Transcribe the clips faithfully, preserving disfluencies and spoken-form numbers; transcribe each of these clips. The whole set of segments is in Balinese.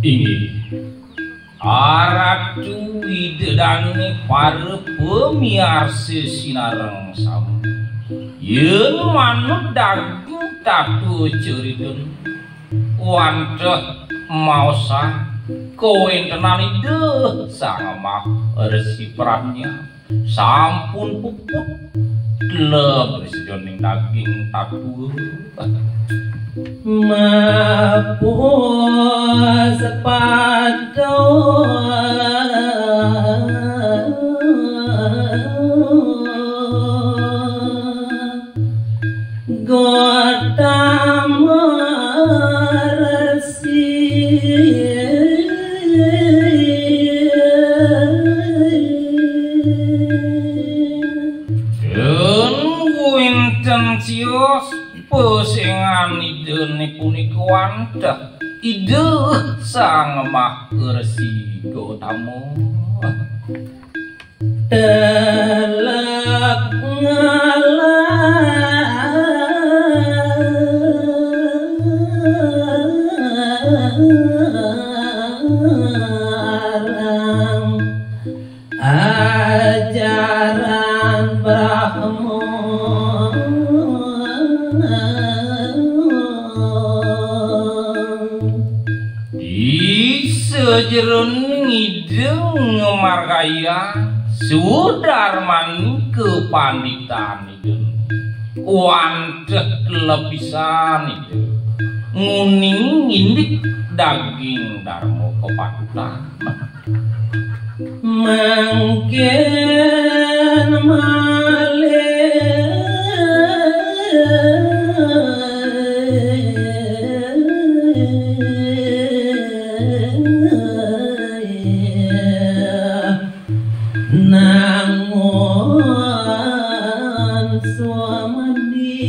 Inggih. Aratu Ida dané para pamiarsa sinareng sami. Yén manut daging tatua carita, wantah maosang kawéntenan Ida Sang Maha Resi Pradnya sampun puput teleb ri sajeroning daging tatua. Mapuspado Gotama Resi. Yén wénten sios pesengan Idané punika wantah Ida Sang Maha Resi Gotama. Telak ngalarang ajaran Brahma. Di sajeroning Ida ngamargayang swadarmaning kapanditan Ida, wantah lebisan Ida nguning indik daging darma kapatutan. Mangkin malih nangun swamadi.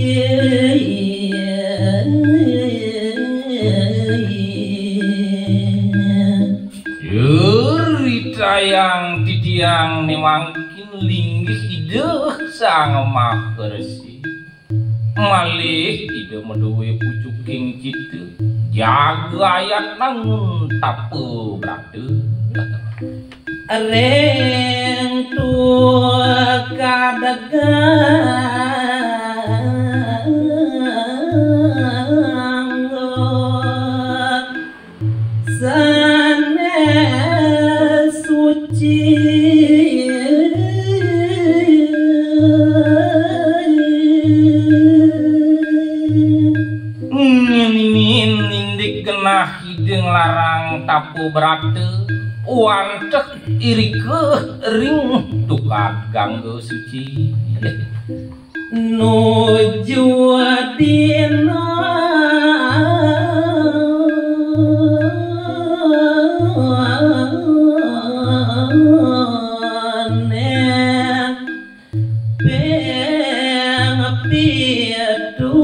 Yuritayang titiang né mangkin linggih Ida Sang Maha Resi. Malih Ida madué pucuking cita, jaga ayat nangun tapa brata. Ring tukadegang sané suci. Ngining indik genah Ida nglarang tapa brata, wantah irika ring tukad gangga suci. Nuju dina ping pitu.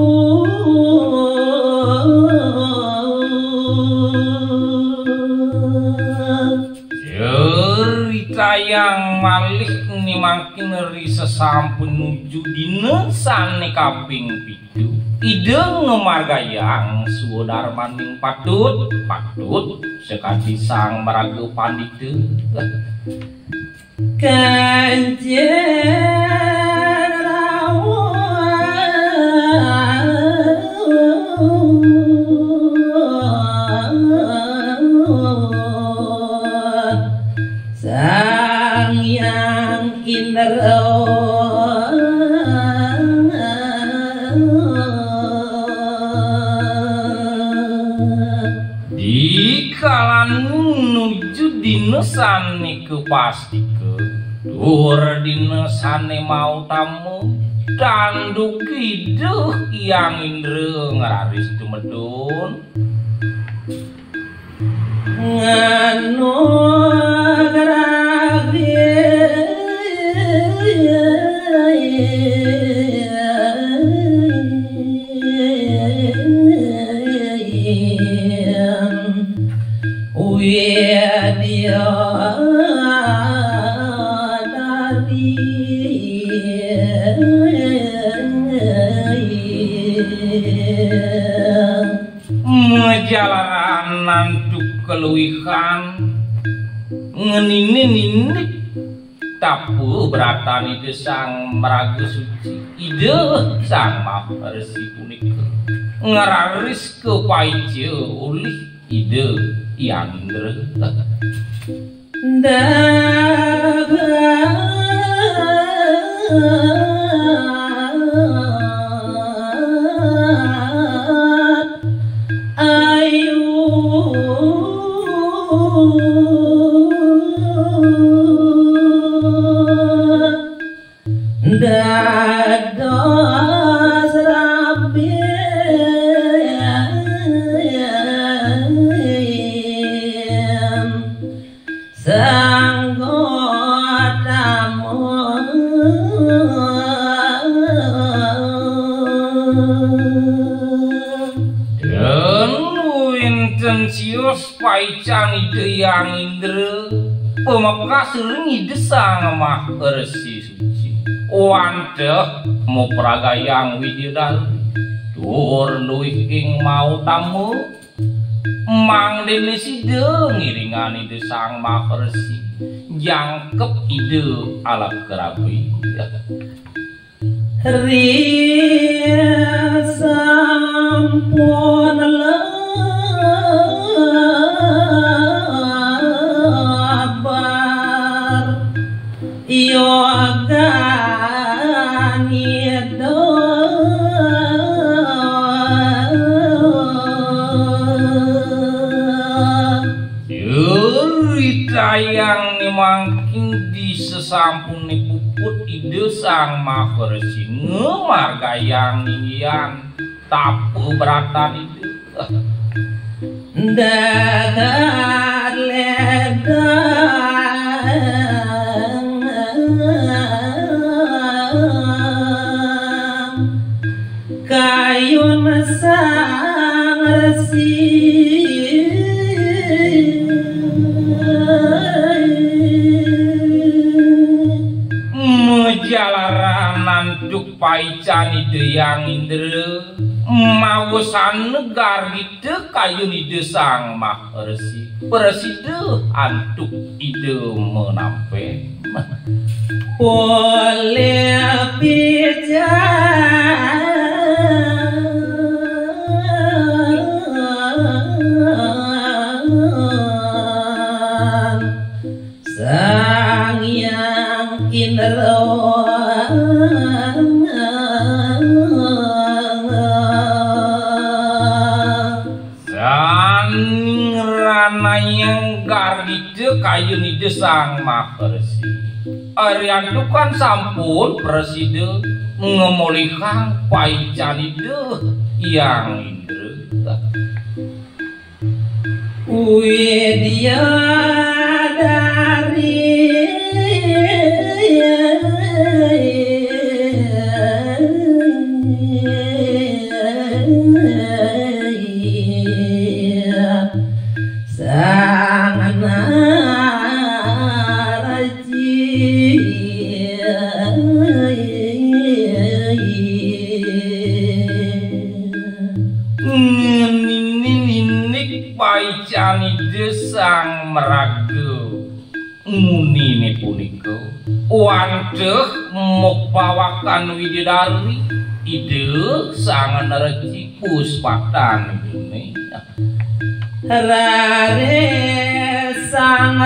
Caritayang malih né mangkin ri sasampun nuju dina sané kaping pitu, Ida ngamargayang swadarmaning patut, patut sakadi sang maraga pandita. Kanjeng Rama Sang Hyang Indra. Dikalaning nuju dina sané kapastika, Tur dina sané mautama, tanduk Ida Hyang Indra ngraris tumedun. Nganu ngraris Widyadari. Majalaran antuk kaluihan ngenini-nini tapa bratan Ida Sang Maraga Suci, Ida Sang Maha Resi punika ngraris kapaica olih Ida Hyang Indra. Dahat ayu dados rabi. Sang Gotama. Dan wénten sios paican Ida Hyang Indra, pamekas ring Ida Sang Maha Resi Suci. Wantah mapragayang Widyadari, tur luih ing mautama, mangdene sida ngiringan Ida Sang Maha Resi, jangkep Ida alakrabi. Ri sampun lebar yoganida. Curitayang mangkin di sesampune puput Ida Sang Maha Resi ngamargayang ninggian tapa bratan Ida. Dahat ledang kayun Sang Resi. Majalaran antuk paican Ida Hyang Indra, maosana gargita kayun Ida Sang Maha Resi, prasida antuk Ida manampen. Polih pican Sang Hyang Indra. Saning ranayang gargita kayun Ida Sang Maha Resi. Ari antukan sampun prasida ngamolihang paican Ida Hyang Indra. Widyadari. Sang Naraji. Ngenini ninik paican Ida Sang Maraga Munine punika, wantah mupawakan Widyadari, Ida Sang Naraji puspatan dene. Raris Sang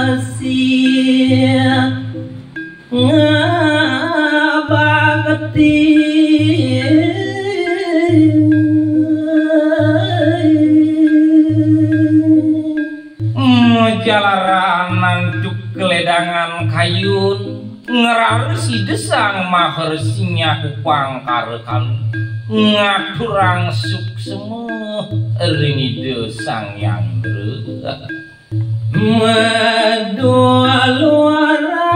Resi ngabakti. Jalaran antuk keledangan kayun, ngraris Ida Sang Maha Resi nyakupang kara kalih, ngaturang suksma ring Ida Sang Hyang Indra. Madwaluara.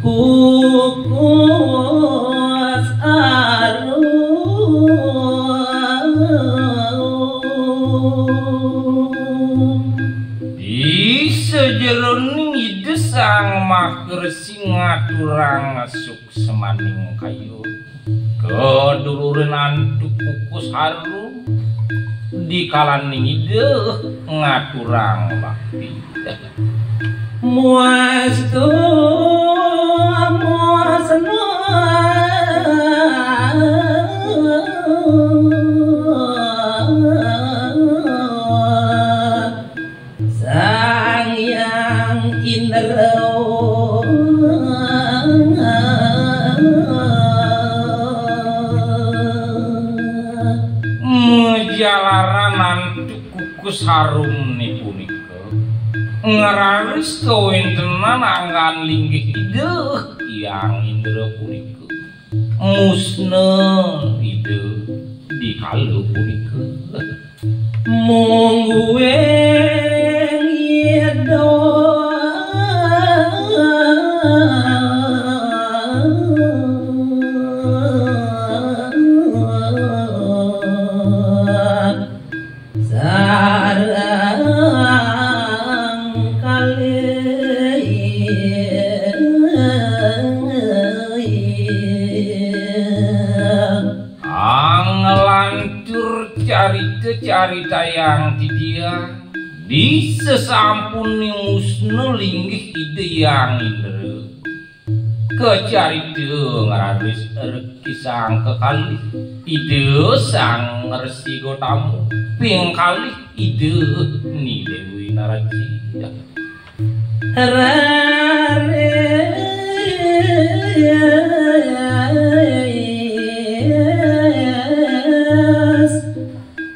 Kukus arum. Di sajeroning Ida Sang Maha Resi ngaturang suksmaning kayun, kaduluran antuk kukus harum, di kalaning Ida ngaturang bakti. Muastu, muasna. Sang Hyang Indra. Majalaran antuk kukus harumné punika, ngraris kawéntenan anggan linggih Ida Hyang Indra punika. Musna Ida di kala punika. Mungguing Ida. Sareng kalih. Anglantur carita caritayang titiang, di sasampuning musna linggih Ida Hyang Indra. Kacarita ngraris riki sang kekalih, Ida Sang Resi Gotama, ping kalih Ida Ni Déwi Naraci. Raris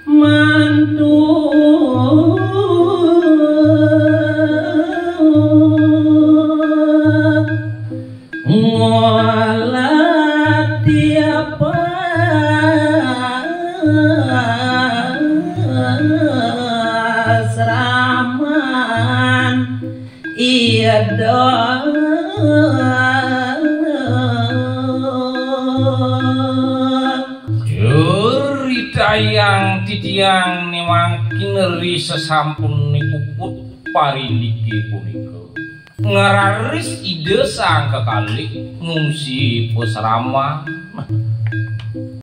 mantu ngolati apa seraman Ida. Caritayang titiang né mangkin ri sasampuné puput parindiké punika. Ngraris Ida Sang Kekalih ngungsi pasraman.